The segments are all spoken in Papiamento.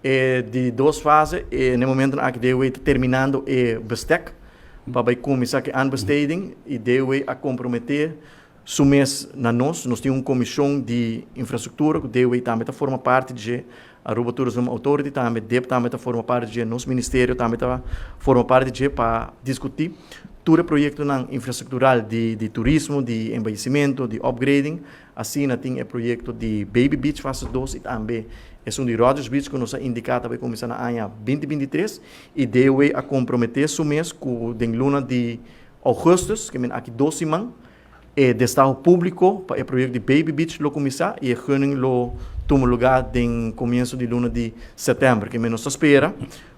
E di dos fase, e na momento aki DOW ta terminando e bestek pa bay cuminsa cu aanbesteding y DOW a compromete su mes na nos. Nos tin un comision di infrastructura cu DOW tambe ta forma parti dje, Aruba Tourism Authority tambe, DIP tambe ta forma parti dje, nos ministerio tambe ta forma parti dje pa discuti tur e proyectonan infrastructural di turismo, di embellecimento, di upgrading. Asina tin e proyecto di Baby Beach fase 2 y tambe esun di Rogers Beach cu nos a indica ta bay cuminsa na aña 2023 y DOW a compromete su mes cu den luna di augustus, ke men aki 2 siman, e destaho publico pa e proyecto di Baby Beach lo cuminsa y e gunning lo tuma lugar den comienso di luna di september. Ke men nos ta spera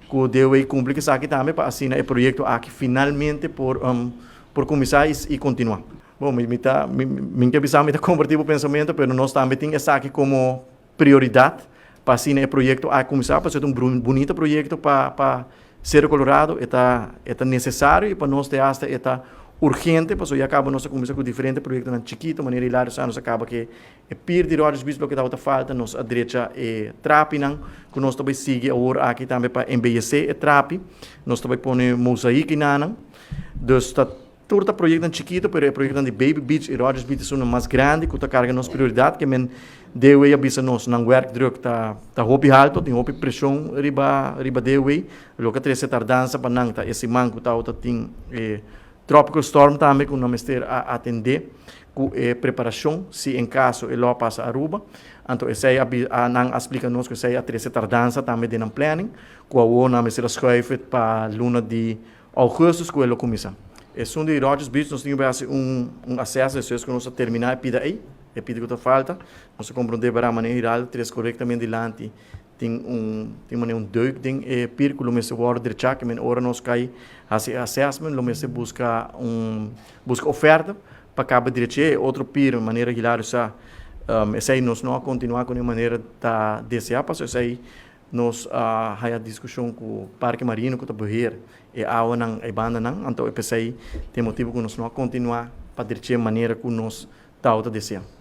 cu DOW cumpli cu esaki tambe pa asina e proyecto aki finalmente por cuminsa y continua. Bon, mi ke bisa mi ta comparti e pensamento, pero nos tambe tin esaki como prioridad pa asina e proyecto a cuminsa, pa ser un bunita proyecto pa Sero Colorado, e ta necesario y pa nos te hasta e ta urgente, pasobra ya caba nos a cuminsa cu diferente proyectonan chikito, manera Hilario sa, nos a caba cu e pier di Rogers Beach, loke tabata falta, nos a drecha e trapinan, cu nos tambe sigui awor aki tambe pa embellece e trapi, nos tambe pone mozaïek nan, dus ta tur ta proyectonan chikito, pero e proyectonan di Baby Beach y Rogers Beach ta mas grandi, cu ta carga nos prioridad, ke men DOW a bisa nos, nan werkdruk ta hopi halto, tin hopi presion riba DOW, loke trece tardanza pa nan ta e siman cu ta tin tropical storm tambe cu nan mester a atende cu e preparacion si en caso e lo pasa Aruba. Anto esey nan a splica nos cu esey a trece tardanza tambe den nan planning, cu awor nan mester a schuif pa luna di augustus cu e lo cuminsa. Esun di Rogers Beach nos tin cu un acesso, despues cu nos a termina e pida ey, e pida cu ta falta, nos a comprende para manera trece corectamente dilanti, tin manera un deuk den e pier cu lo mester wordo drecha, ke men ora nos cay haci assessment lo mester busca oferta pa caba drecha e otro pier. Manera Hilario sa, esey nos no a continua cu e manera ta desea, pasobra esey nos a haya discusion cu Parke Marino cu ta beheer e awanan e bandanan, anto e p'esey tin motibo cu nos no a continua pa drecha manera cu nos ta desea.